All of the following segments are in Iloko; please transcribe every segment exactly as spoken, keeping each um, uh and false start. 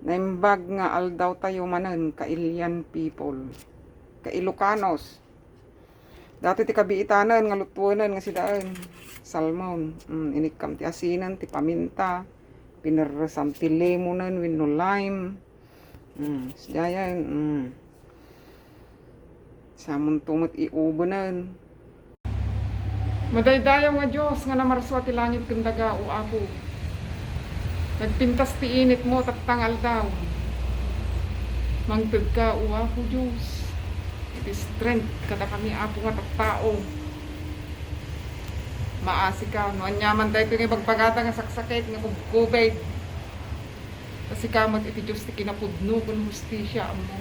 Naimbag nga aldaw tayo manen, ka-Ilian people, ka-Ilocanos. Datoy ti kabiitanen nga lutuenen nga sidaen, salmon. Mm, inikkam ti asinen, ti paminta, pinerresam ti lemonen wenno lime. Mm, sidayen, mm. Samonto met iubenen. Madaydayaw nga Dios nga namarsua ti langit ken daga, O Apo. Nagpintas ti initmo tatta nga aldaw. Mangtedka, O Apo Dios, iti strength kadakami, Apo, nga tattao. Maasika no aniaman daytoy nga ibagbagada nga saksakit nga kubkubig. Ta sika met iti Dios ti kinapudno ken hustisia, ammo.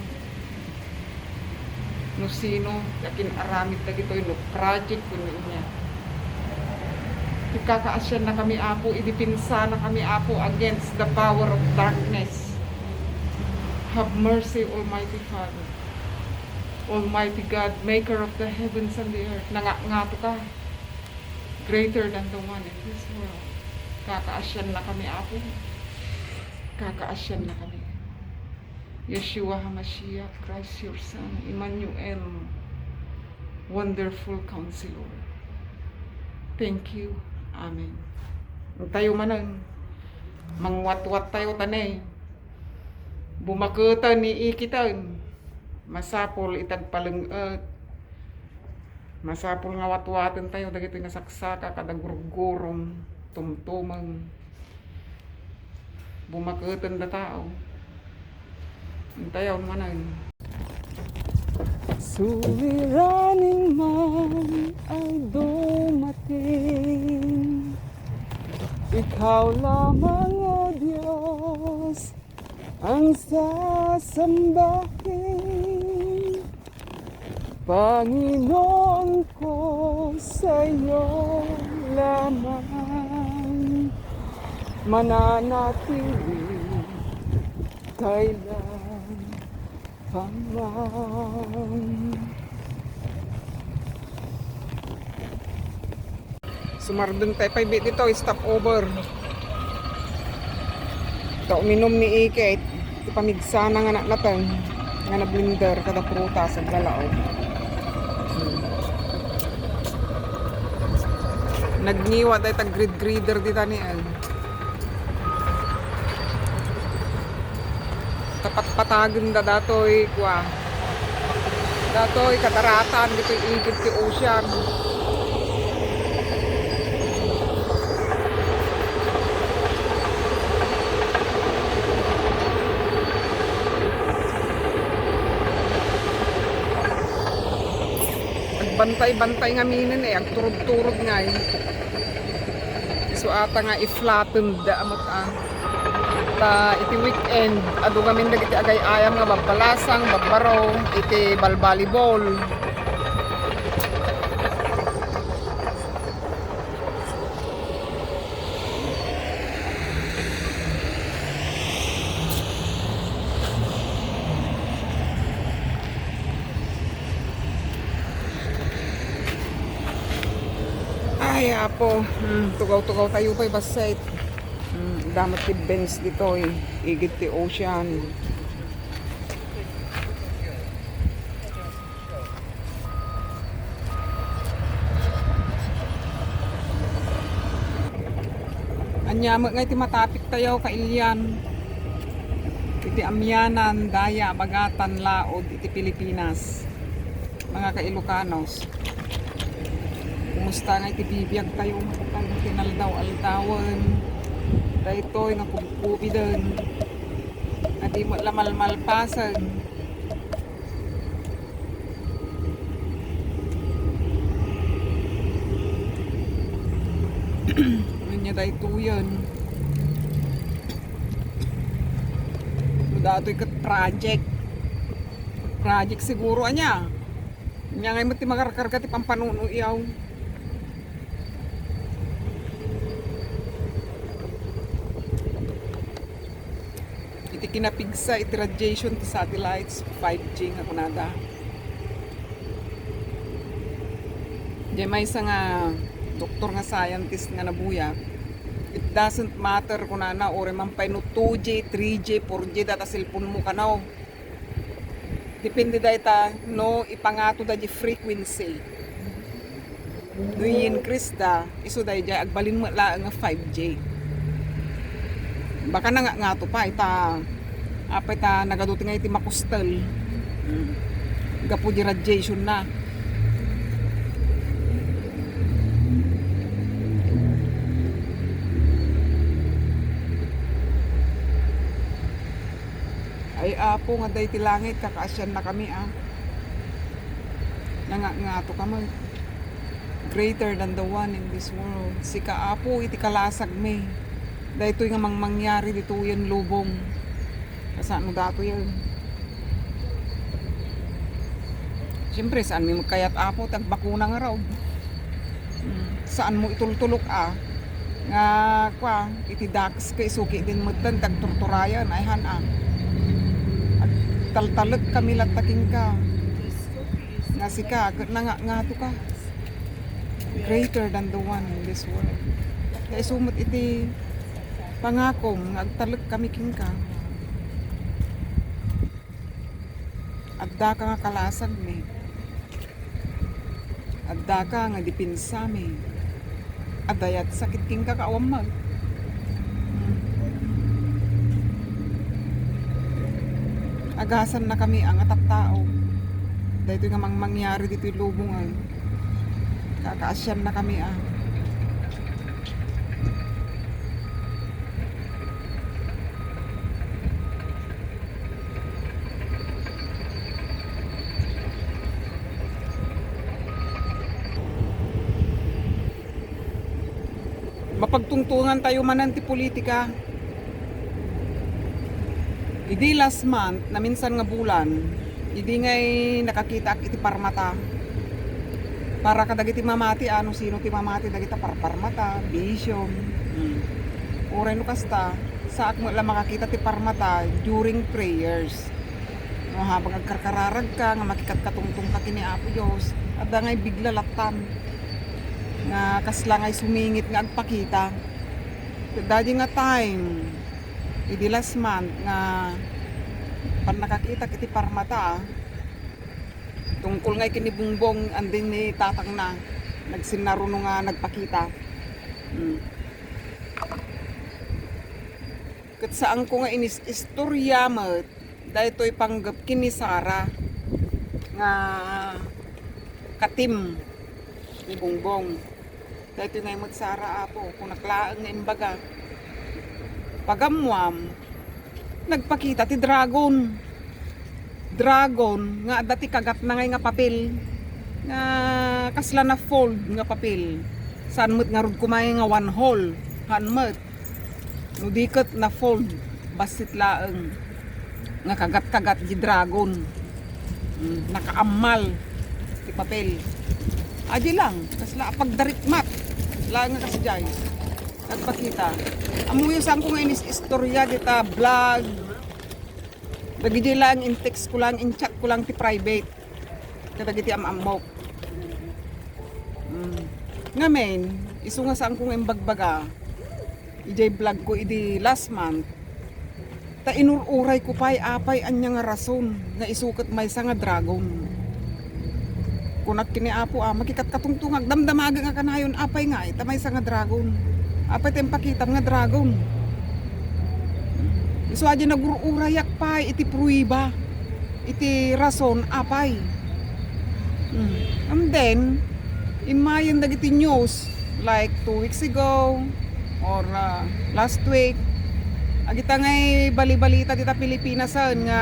No sino ti akin-aramid dagitoy, no project wenno ania. Ti kakaasiannakami, Apo, idipensanakami, Apo, against the power of darkness. Have mercy, Almighty Father. Almighty God, maker of the heavens and the earth, nangatngato ka. Greater than the one in this world. Kakaasiannakami, Apo. Kakaasiannakami. Yeshua HaMashiach, Christ your Son, Emmanuel, Wonderful Counselor. Thank you. Amen. Tayo manen, mangwatwat tayo, ta ne, bumaketen ni ikiten. Masapul iti agpaleng-et. Masapul nga watwaten tayo dagitoy nga saksaka kada gurgurong, tumtumeng. Bumaketen da tao. Intayaw manen. Suliraning man ay dumating, ikaw lamang, O Dios, ang sasambahin. Panginoon ko, sa'yo lamang mananatili kailan pa man. Sumardeng tayo pay ditoy, stop over. Ta uminum ni Ikit, ti pamigsana nga natnateng, nga na-blender, kada prutas, aglalaog. Hmm. Nagniwa tayo tag-grid-grider dita ni, eh. Kapatpatagen da datoy, kua. Datoy kadaratan, ditoy igid ti ocean. Agbantay-bantay ngaminen, eh, agturod-turod ngay. Isu ata nga i-flatten da amat, ah. Ta iti weekend, adu ngamin dagiti agay-ayam nga babbalasang, babbaro, iti balbalibol. Ay, Apo. Hmm, tugaw-tugaw tayo pay bassit. Hmm, damot ti bench ditoy, igid ti ocean. Ania met nga iti matapik tayo, kailian. Iti amianan, daya, bagatan, laod iti Pilipinas. Mga ka-Ilocanos, kumusta nga iti bibiag tayo? Mapan tinaldaw-aldawen. Daytoy nga kubkubiden. Adi met la malmalpasen. Ania daytoyen? Datoy ket project. Project siguro, ania? Ania ngay met ti makarkarga ti pampanuno iyaw? Iti kinapigsa iti radiation ti satellites, five G nga kunada. Diay maysa nga doktor nga scientist nga nabuyak, it Doesn't matter kunana, uray man pay no two G, three G, four G data cellphone mo kano. Depende dayta no ipangato da di frequency. No i-increase da, isu daydiay agbalin met laeng nga five G. Baka nangangato pay ta, apay ta nagaduti nga iti makustel. Hmm. Gapu di radiation na. Ay, Apo, nga daydi langit, kakaasiannakami, a. Nangangato ka met. Greater than the one in this world. Sika, Apo, iti kalasagmi. Daytoy nga mangmangyari ditoyen lubong. Kasano datoyen? Siyempre, saanmi met kayat, Apo, ti agbakuna ngarud. Hmm, saanmo itultulok, a, nga, kua, iti dakes ket isu ketdin metten ti agturturayen, ay han, a. Agtaltalekkami latta kenka. Nga sika, ket nangangato ka. Greater than the one in this world. Ta isu met iti pangakom nga agtalekkami kenka. Addaka nga kalasagmi. Addaka nga dipensami. Adda aya ti sakit kenka, awan met. Hmm. Agasannakami a nga tattao. Daytoy nga mangmangyari ditoy lubongen. Kakaasiannakami a. Mapagtungtungan tayo manen ti politika. Idi last month, naminsan nga bulan, idi ngay nakakitaak iti parmata. Para kadagiti mamati, a, no sino ti mamati dagita parparmata, vision. Hmm. Uray no kasta, saak met la makakita ti parmata during prayers. No, habang agkarkararagka nga makikatkatungtongka ken ni Apo Dios, adda ngay bigla lattan nga kasla ngay sumingit nga agpakita. Ket daydi nga time, idi last month nga pannakakitak iti parmata, tungkol ngay ken ni Bongbong, and then ni tatangna, nagsinnaruno nga nagpakita. Hmm. Ket saanko nga inis-istorya met daytoy panggep ken ni Sara nga katim ni Bongbong. Daytoy ngay met, Sara, Apo, kunak laeng nga imbaga. Pagammuam, nagpakita ti dragon. Dragon nga adda ti kagatna ngay nga papel. Nga kasla na-fold nga papel. Saan met ngarud koma nga one whole. Han met. No di ket na-fold, bassit laeng nga kagat-kagat di dragon. Mm, nakaammal ti papel. Adi lang, kasla a pagdarikmat laeng nga kasdiay. Nagpakita. Ammoyo, saanko nga inis-istorya dita vlog. Dagidi lang in-text ko lang, in-chat ko lang ti private. Kadagiti am-ammok. Mm. Ngamin, isu nga saanko nga imbagbaga, idiay vlog ko idi last month, ta inur-urayko pay apay ania nga rason nga isu ket maysa nga dragon. Kunak ken ni Apo, a, makikatkatungtong, agdamdamagek nga kanayon, apay ngay ta maysa nga dragon? Apay ta impakitam nga dragon? Isu a di nagur-urayak pay iti prueba, iti rason, apay. Mm. And then, immayen dagiti news, like two weeks ago, or, ah, last week, agita ngay balibalita dita Pilipinas, ah, nga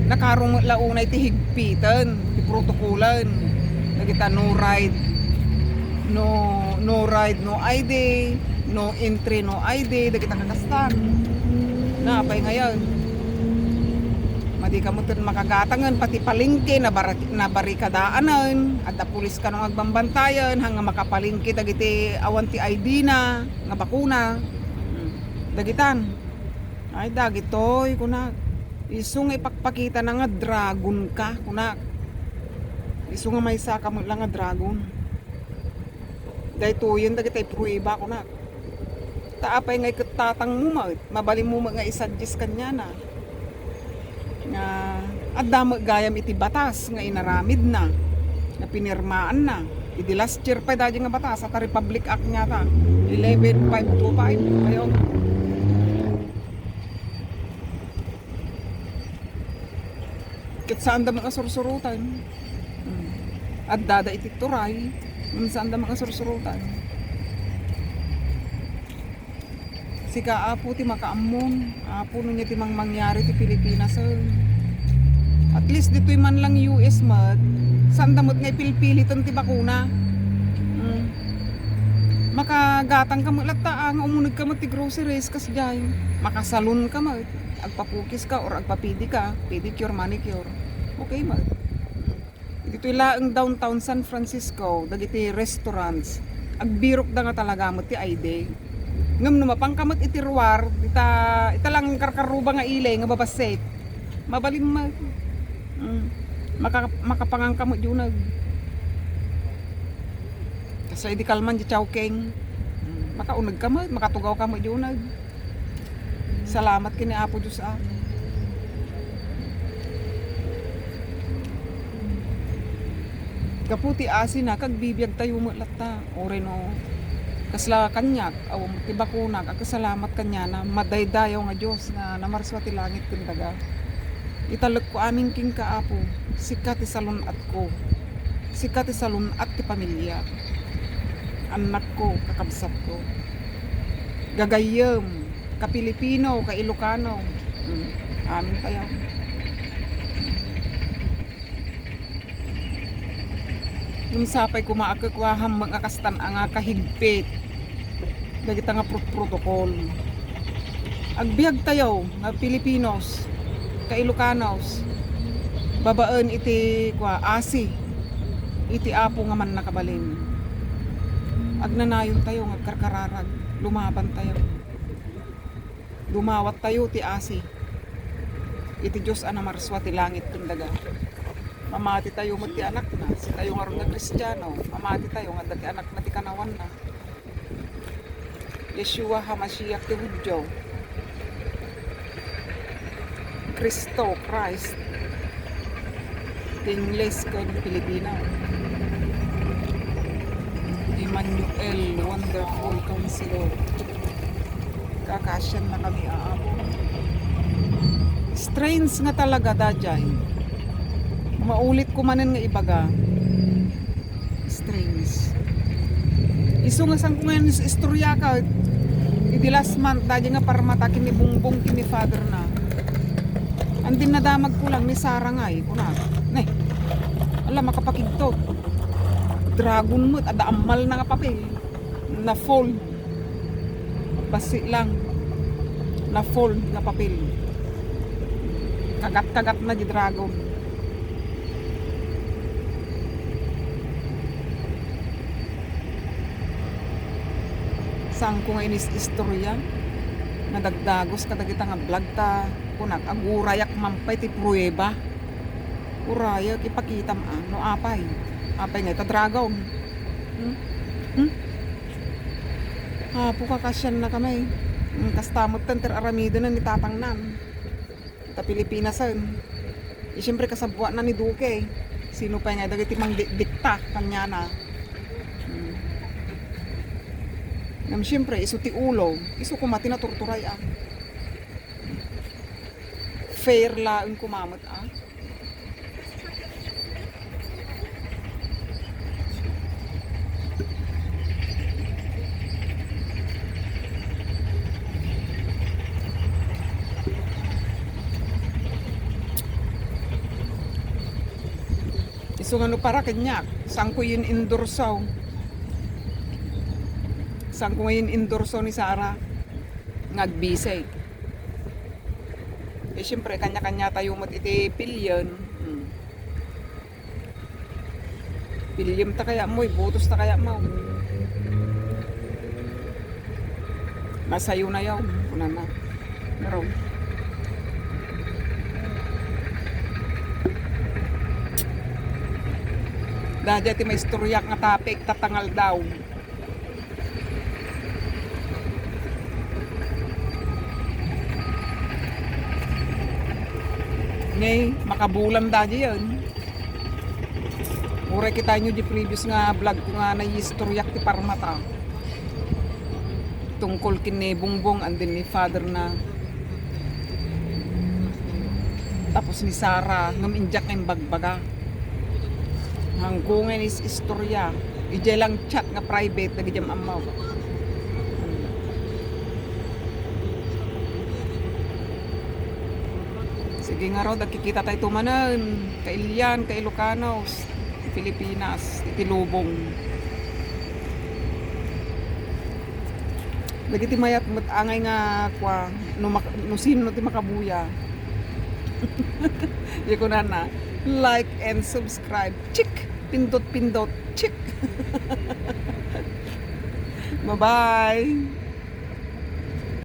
nakarumo met la unay ti higpiten, ti protokolen, dagita no ride, no, no ride, no I D, no entry, no I D, dagita kakasta. Na, apay ngayon? Madi ka met makagatangen, pati palengke, nabar-, nabarikadaanen, adda pulis kano nga agbambantayen, han nga makapalengke dagiti awan ti I D na, nga bakuna. Hmm. Dagitan. Ay, dagitoy, kunak. Isu nga ipakpakita na nga dragon ka, kunak. Isu nga maysa ka met la nga dragon. Daytoyen dagiti prueba, kunak. Ta apay ngay ket tatangmo met, mabalinmo met nga i-suggest kaniana nga adda met gayam iti batas nga inaramidna, nga pinirmaanna. Idi last year pay daydi nga batas, ta Republic Act nga ta, eleven five two five, ayo. Ket saanda met nga sursurotan. Hmm. Addada iti turay, ngem saanda met nga sursurotan. Sika, Apo, ti makaammon. Apo, no ania ti mangmangyari ti Pilipinas, eh. At least, ditoy man lang U S met, saanda met nga ipilpiliten ti bakuna. Hmm. Makagatang ka met latta, ah, nga umuneg ka met ti groceries, kasdiay. Makasalon ka met. Agpapukis ka or agpapedi ka, pedicure, manicure. Okay met. Ditoy laeng downtown San Francisco, dagiti restaurants, agbirokda nga talaga met ti I D. Ngem no mapanka met iti ruar, ita, ita lang karkaruba nga ili nga babassit. Mabalin met. Mm. Maka-, makapanganka met diay uneg. Kasla idi kalman diay Chowking. Mm. Makauneg ka met, makatugaw ka met diay uneg. Salamat ken ni Apo Dios, ah. Gapu ti asina, kagbibiagtayo met latta. Uray no kasla kaniak, awan ti bakunak, agkasalamat kaniana, madaydayaw nga Dios nga namarsua ti langit ken daga. Italekko amin kenka, Apo, sika ti salun-atko. Sika ti salun-at ti pamiliak. Annakko, kakabsatko. Gagayyem, ka-Pilipino, ka-Ilocano. Mm, amin tayo. Ngem sapay koma a kukuaam met nga kastan a nga kahigpit dagita nga pro-, protocol. Agbiagtayo nga Filipinos, ka-Ilocanos, babaen iti, kua, asi iti Apo nga Mannakabalin. Agnanayontayo nga agkarkararag, lumabantayo. Dumawattayo ti asi iti Dios a namarsua ti langit ken daga. Mamatitayo met ti anakna, sitayo ngarud nga Kristiano, mamatitayo nga adda ti anakna ti kanawanna. Yeshua HaMashiach ti Judio. Cristo, Christ. Ti Ingles ken Filipino. Emmanuel, Wonderful Counselor. Kakasiannakami, Apo. Strange nga talaga daydiay. Maulitko manen nga ibaga. Strange. Isu nga sangko ngayon is istorya ka, idi last month, daydiay nga parmata ken ni Bongbong ken ni father na. Andin nadamagko lang ni Sarah nga, eh, kuna. Ne. Ala, makapakigtot. Dragon met, adda ammal na nga papel. Na-fold. Bassit lang. Na-fold nga papel. Kagat-kagat na di dragon. Sangko nga inis-istorya nga dagdagos kadagita nga vlog ta kunak, agurayak man pay ti prueba. Urayak, ipakitam a no apay. Apay nga ita dragon. Hmm? Hmm? Apo, kakasiannakami. Hmm, kasta met ti ar-aramidenen ni tatangnan. Ta Pilipinasen. Eh, siyempre, kasabuatna ni Duque. Sino pay nga dagiti mangdikdikta kaniana? Hmm. Ngem, siyempre, isu ti ulo, isu koma ti naturturay, ah. Fair laeng koma met, ah. Isu nga no para kaniak, sangko in-endorso. Sangko nga in-endorso ni Sarah nga agbisay. Eh, siyempre, kanya-kanya tayo met iti pilien. Hmm. Piliem ta kaya mo, ibotos ta kaya mo. Nasayo na yaw, kunana. Pero, dadi ti maistoryak nga topic, tatangal daw. Ngay, makabulam da diyan. Uray kitaenyo di previous nga vlog ko nga naiistoryak ti parmata. Tungkol ken ni Bongbong and then ni father na. Tapos ni Sarah, ngem indiak nga imbagbaga. Hangko nga is-istorya. Idiay lang chat nga private, dagiti ammaw. Sige ngarud, agkikita tayo manen. Kailian, ka-Ilocanos, Pilipinas, iti lubong. Dagiti mayat met angay nga kua, no, mak- no sino ti makabuya. Di ko na na, like and subscribe. Chik! Pindot, pindot. Chik! Bye-bye!